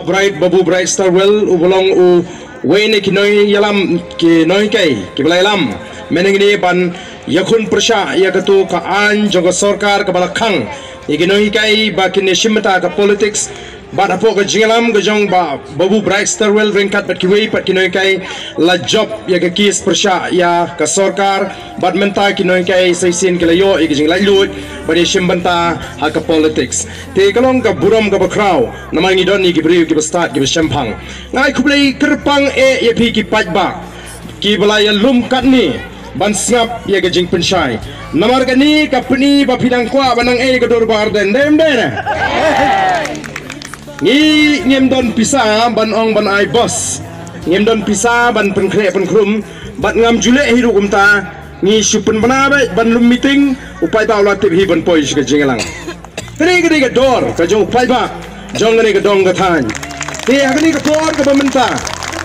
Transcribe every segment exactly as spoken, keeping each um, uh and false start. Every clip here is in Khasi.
Bright, Babu Bright Starwell, u ba long uwei na ki nongïalam, ki nonghikai kiba la ïalam mynhynne ban ïakhun pyrshah ïa katu ka aiñ jong ka sorkar kaba la khang ïa ki nonghikai ba kin ïashim bynta ka politics. Bad hapoh ka jingïalam ka jong Bah Babu Bright Starwell ryngkat bad kiwei pat ki nonghikai la jop ïa ka case pyrshah ïa ka sorkar. Bad mynta ki nonghikai sa shisien ki la ïoh ïa ka jinglaitluid ban ïashim bynta ha ka politics. Te ka long ka burom kaba khraw namar ngi don ïa ki briew kiba stad kiba shemphang. Nga ai khublei kyrpang eh ïa phi ki paidbah kiba la ïalum katne ban sngap ïa ka jingpynshai. Namar kane ka pyni ba phi dang kwah ban nang ei ka dorbar, dei ne em, dei ne? Ngi ngim don pisa ban ong ban ai bos. Ngim don pisa ban pynkhreh pynkhrum. Bad ngam ju leh hi ruh kumta. Ngi shu pynbna beit ban lum meeting, u paidbah u la tip hi ban poi sha ka jingïalang. Kane ka dei ka dor ka jong u paidbah jong kane ka dong ka thaiñ. Te ha kane ka por kaba mynta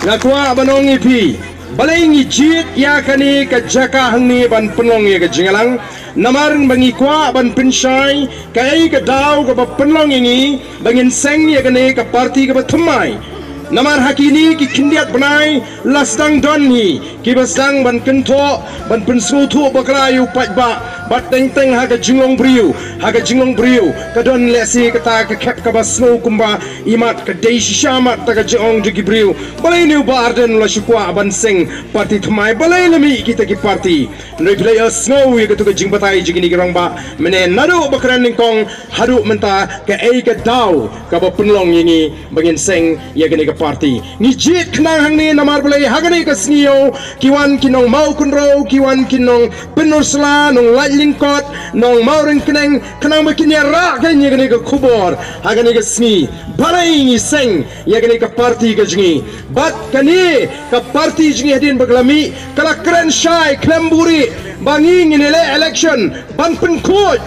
nga kwah ban ong ïa phi, balei ngi jied ïa kane ka jaka hangne ban pynlong ïa ka jingïalang. Namar ba ngi kwah ban pynshai kaei ka daw kaba pynlong ïa ngi ba ngin seng ïa kane ka party kaba thymmai. Namar ha kine ki khyndiat bnai la sdang don hi kiba sdang ban kynthoh, ban pynsngewthuh bakla ïa u paidbah. Bad teng teng ha ka jinglong briew, ha ka jinglong briew ka don lehse kata ka khep kaba sngew kumba i mat ka dei shisha mat ta ka jingong jong ki briew. Balei ne u Bah Ardent u la shu kwah ban seng party thymmai? Balei la mih kita ki party? Hynrei phi la ïohsngew ïa katu ka jingbatai jong kine ki rangbah mynne naduh ba kren nyngkong haduh mynta, kaei ka daw kaba pynlong ïa ngi ba ngin seng ïa kane ka party. Ngi jied khnang hangne namar balei ha kane ka sngi ïoh ki wan ki nong Mawkynrew, ki wan ki nong Pynursla, nong Laitlyngkot, nong Mawryngkneng, khnang ba kin ïarah kein ïa kane ka khubor ha kane ka sngi. Balei ngi seng ïa kane ka party ka jong ngi? Bad kane ka party jong ngi hadien ba ka la mih ka la kren shai khlem buhrieh ba ngi ngin ïaleh election ban pynkhuid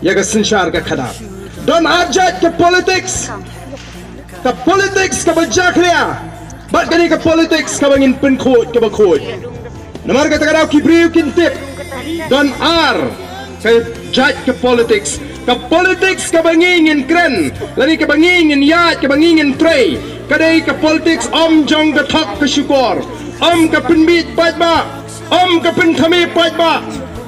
ïa ka synshar ka khadar. Don arjait ka politics, ka politics kaba jakhlia bad kane ka politics kaba ngin pynkhuid kaba khuid. Namar kata ka daw ki briew kin tip don ar ka jait ka politics. Ka politics kaba ngi ngin kren lane kaba ngi ngin ïaid, kaba ngi ngin trei, ka dei ka politics ym jong ka thok ka shukor, ym ka pynbiej paidbah, ym ka pynthame paidbah.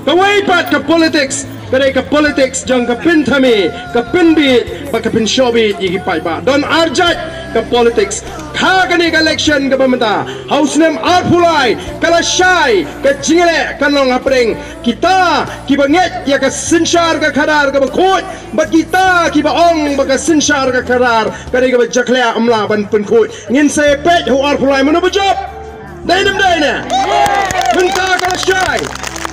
Kawei pat ka politics ka dei ka politics jong ka pynthame, ka pynbiej bad ka pynshohbiej ïa ki paidbah. Don arjait ka politics. Ha kane ka election kaba mynta ha u snem arphew lai ka la shai ka jingleh kan long hapdeng kita kiba ngeit ïa ka synshar ka khadar kaba khuid bad kita kiba ong ba ka synshar ka khadar ka dei kaba jakhlia, ym lah ban pynkhuid. Ngin sa peit ha u arphew lai mano ba jop. Dei ne ym dei ne? Mynta ka la shai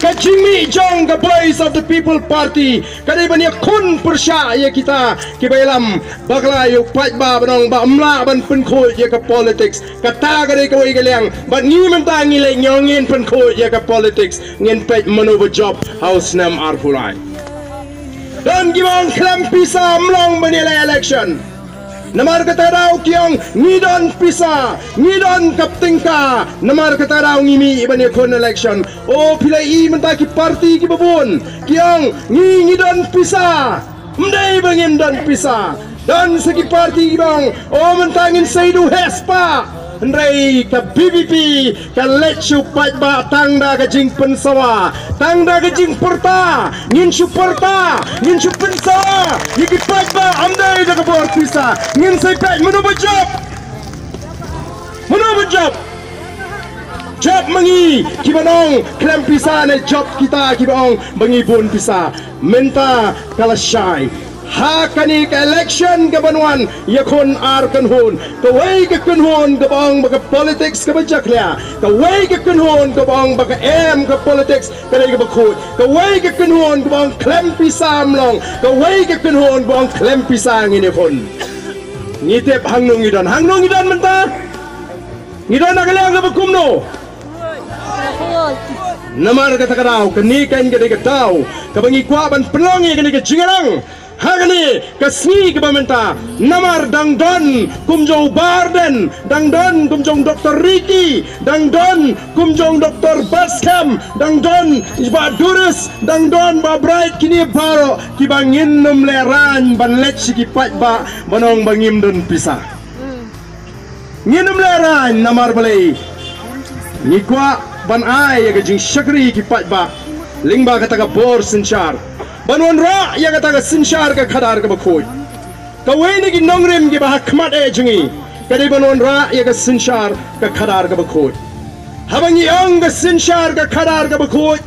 ka jingmih jong ka Voice of the People Party ka dei ban ïakhun pyrshah ïa kita kiba ïalam bakla ïa u paidbah ba ong ba ym lah ban pynkhuid ïa ka politics. Kata ka dei kawei ka liang bad ngi mynta ngi leh, ngi ong ngin pynkhuid ïa ka politics, ngin peit mano ba jop ha u snem arphew lai. Don kiba ong khlem pisa ym long ban ïaleh election. Namar kata ka daw ki ong ngi don pisa, ngi don ka tyngka, namar kata ka daw ngi mih ban ïakhun election. O phi la i mynta ki party kiba bun ki ong ngi, ngi don pisa. Ym dei ba ngim don pisa. Don sa ki party kiba ong o mynta ngin sa ïaduh heh spah. Hynrei ka V P P ka leit sha u paidbah tang da ka jingpynsawa, tang da ka jingpyrta. Ngin shu pyrta, ngin shu pynsawa ïa ki paidbah, ym dei da ka bor pisa. Ngin sa peit mano ba jop, mano ba jop. Jop ma ngi kiba ong khlem pisa ne jop kita kiba ong ba ngi bun pisa. Mynta ka la shai. Ha kane ka election kaban wan ïakhun ar kynhun. Kawei ka kynhun kaba ong ba ka politics kaba jakhlia, kawei ka kynhun kaba ong ba ka em ka politics ka dei kaba khuid, kawei ka kynhun kaba ong khlem pisa ym long, kawei ka kynhun kaba ong khlem pisa ngin ïakhun. Ngi tip hangno ngi don, hangno ngi don mynta. Ngi don ha ka liang kaba kumno? Namar kata ka daw kane kan ka dei ka daw kaba ngi kwah ban pynlong ïa kane ka jingïalang. Ha kane ka sngi kaba mynta, namar dang don kum jong u Bah Ardent, dang don kum jong Doktor Ricky, dang don kum jong Doktor Batskhem, dang don Bah Duris, dang don Bah Bright, kine baroh kiba ngin ym lehraiñ ban leit sha ki paidbah ban ong ba ngim don pisa. Ngin ym lehraiñ namar balei? Ngi kwah ban ai ïa ka jingshakri ki paidbah lyngba kata ka bor synshar, ban wanrah ïa kata ka synshar ka khadar kaba khuid. Kawei na ki nongrim kiba ha khmat eh jong ngi ka dei ban wanrah ïa ka synshar ka khadar kaba khuid. Haba ngi ong ka synshar ka khadar kaba khuid,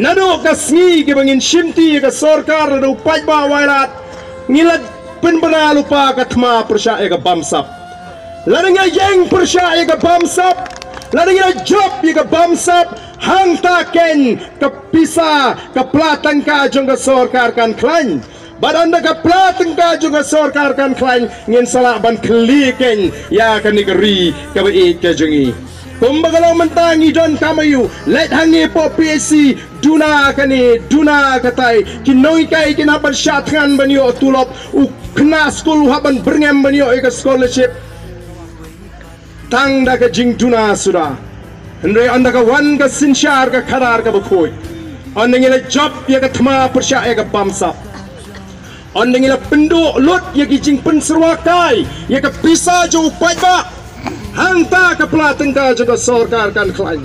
naduh ka sngi kaba ngin shimti ïa ka sorkar lada u paidbah Wailadming, ngi la pynbna lypa ka thma pyrshah ïa ka bamsap. Lada ngi la ïeng pyrshah ïa ka bamsap, lada ngi la jop ïa ka bamsap, hangta keiñ ka pisa, ka pla tyngka jong ka sorkar kan khlaiñ. Bad ynda ka pla tyngka jong ka sorkar kan khlaiñ, ngin sa lah ban khlieh keiñ ïa kane ka ri kaba ïeit ka jong ngi. Kumba ka long mynta ngi donkam aïu, leit hangne hapoh P H C, duna kane, duna katai, ki nonghikai kin hap ban shah thngan ban ïoh tulop, u khynnah skul u hap ban byrngem ban ïoh ïa ka scholarship. Tang da ka jingduna suda. Hynrei ynda ka wan ka synshar ka khadar kaba khuid, ynda ngi la jop ïa ka thma pyrshah ïa ka bamsap, ynda ngi la pynduh lut ïa ki jingpynsyrwa kai ïa ka pisa jong u paidbah, hangta ka pla tyngka jong ka sorkar kan khlaiñ.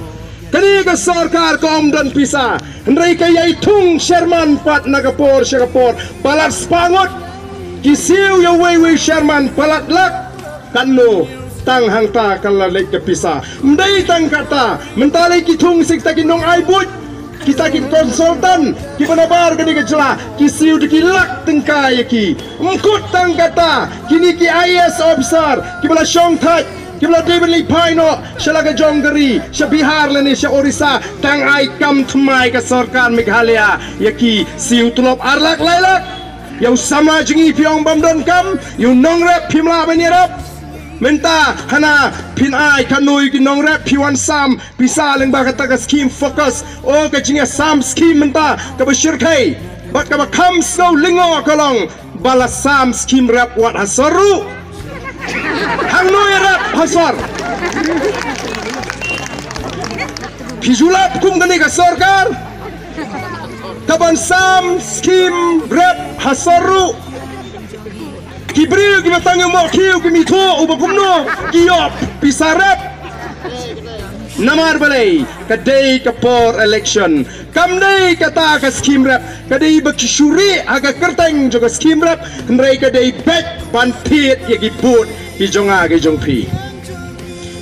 Kane ka sorkar ka ym don pisa, hynrei ka ïai thung sherman pat na ka por sha ka por, palat spah ngut. Ki siew ïa uwei uwei sherman palat lak. Katno? Tang hangta ka la leit ka pisa. Ym dei tang kata, mynta lei ki thung sha kita ki nongai buit, kita ki consultant kiba nabar kane ka jylla, ki siew da ki lak tyngka ïa ki. Ym kut tang kata, kine ki I A S officer kiba la shong thait, kiba la dei ban leit phai noh sha la ka jong ka ri, sha Bihar lane sha Orissa, tang ai kam thymmai ka sorkar Meghalaya ïa ki, siew tulop ar lak lai lak. Ïa u samla jong ngi phi ong bym don kam, ïa u nongrep phim lah ban ïarap. Mynta hana phin ai katno ïa ki nongrep, phi wan sam pisa lyngba kata ka skim FOCUS. O, ka jingïasam skim mynta kaba shyrkhei bad kaba kham sngew lyngngoh ka long ba la sam skim rep wat ha sor ruh. Hangno ïarep ha sor? Phi ju lap kum kane ka sorkar kaban sam skim rep ha sor ruh. Ki briew kiba tang ïa u mohkhiew kim ithuh uba kumno ki ïoh pisa rep. Namar balei? Ka dei ka por election. Kam dei kata ka skim rep, ka dei ba ki shu rieh ha ka kyrteng jong ka skim rep, hynrei ka dei beit ban thied ïa ki vote ki jong nga ki jong phi.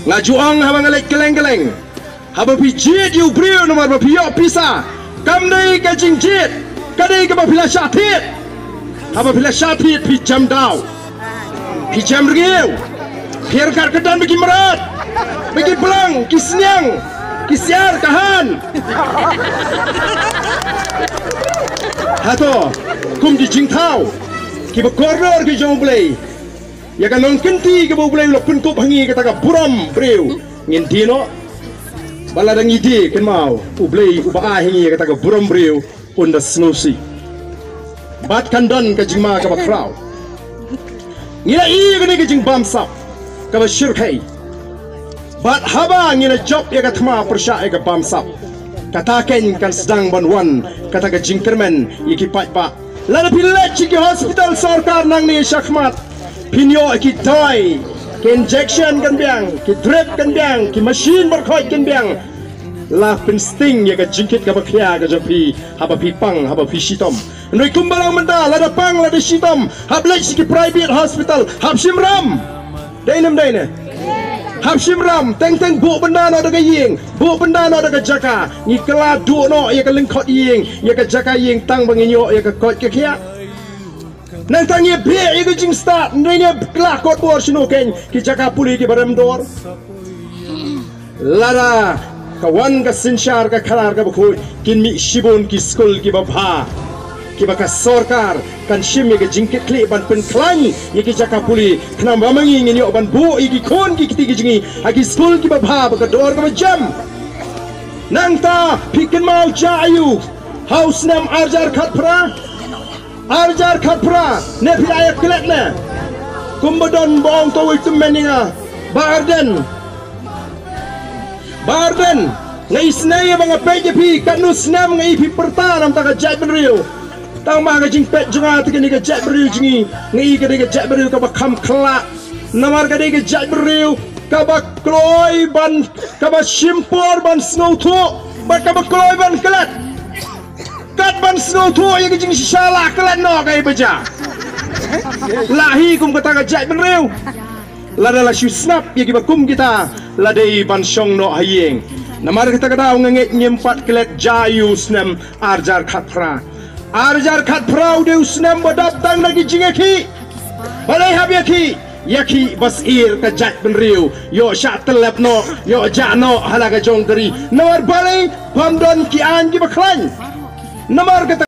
Nga ju ong haba nga leit kylleng kylleng, haba phi jied ïa u briew namar ba phi ïoh pisa, kam dei ka jingjied, ka dei kaba phi la shah thied. Haba phi la shah thied phi jem daw, phi jem rngiew, phi ïa ryngkat kyrdan bad ki mrad, bad ki blang, ki sniang, ki siar, ka han. Hato kum ki jingthaw kiba kordor ki jong U Blei, ïa ka nongkynti kaba U Blei u la pynkup ha ngi, kata ka burom briew, ngin die noh? Ba lada ngi die, kynmaw U Blei uba ai ha ngi ïa kata ka burom briew un da sngewsih. Bad kan don ka jingma kaba khraw. Ngi la ïoh ïa kane ka jingbamsap kaba shyrkhei. Bad haba ngi la jop ïa ka thma pyrshah ïa ka bamsap, kata keiñ kan sdang ban wan kata ka jingkyrmen ïa ki paidbah. Lada phi leit sha ki hospital sorkar nangne shakhmat, phin ïoh ki dawai, ki injection kan biang, ki drip kan biang, ki machine barkhoj kan biang. La pynsting ïa ka jingkit kaba khia ka jong phi haba phi pang, haba phi shitom. Hynrei kumba long mynta, lada pang lada shitom, hap leit sha ki private hospital, hap shim ram. Dei ne ym dei ne? Hap shim ram, teng teng buh bynda noh da ka ïing, buh bynda noh da ka jaka. Ngi kylla duh noh ïa ka lyngkhot ïing, ïa ka jaka ïing tang ba ngin ïoh ïa ka koit ka khiah. Nangta ngi beh ïa ka jingstad, hynrei ngi kylla kot bor shano keiñ, ki jaka pule kiba rem dor. Lada ka wan ka synshar ka khadar kaba khuid, kin mih shibun ki skul kiba bha, kiba ka sorkar kan shim ïa ka jingkitkhlieh ban pynkhlaiñ ïa ki jaka pule, khnang ba ma ngi ngin ïoh ban buh ïa ki khun ki kti ki jong ngi ha ki skul kiba bha bad ka dor kaba jem. Nangta phi kynmaw jia aïu ha u snem arhajar khatphra? Arjar khatphra ne phi la ïa klet ne. Kumba don ba ong to wei tymmen ïa nga. Bah Ardent. Bah Ardent. Nga isynei ba nga peit ïa phi katno snem nga i phi pyrta namar ka jaitbynriew. Tang ba ka jingpeit jong nga te kane ka jaitbynriew jong ngi nga i kane ka jaitbynriew kaba kham khlah. Namar ka dei ka jaitbynriew kaba kloi ban kaba shim por ban sngewthuh bad kaba kloi ban klet. Kat ban sngewthuh ïa ka jingshisha la klet noh ka i baja. La hi kum kata ka jaitbynriew. Lada la shu sngap ïa kiba kum kita la dei ban shong noh ha ïing. Namar kata ka daw nga ngeit ngim pat klet ja ïa u snem arjar khatphra. Arjar khatphra u dei u snem ba dap tang na ki jingïakhih. Balei hap ïakhih? Ïakhih ba sir ka jaitbynriew. Ïoh shah tyllep noh, ïoh jah noh ha la ka jong ka ri. Namar balei? Bym don ki aiñ kiba khlaiñ. Namar kata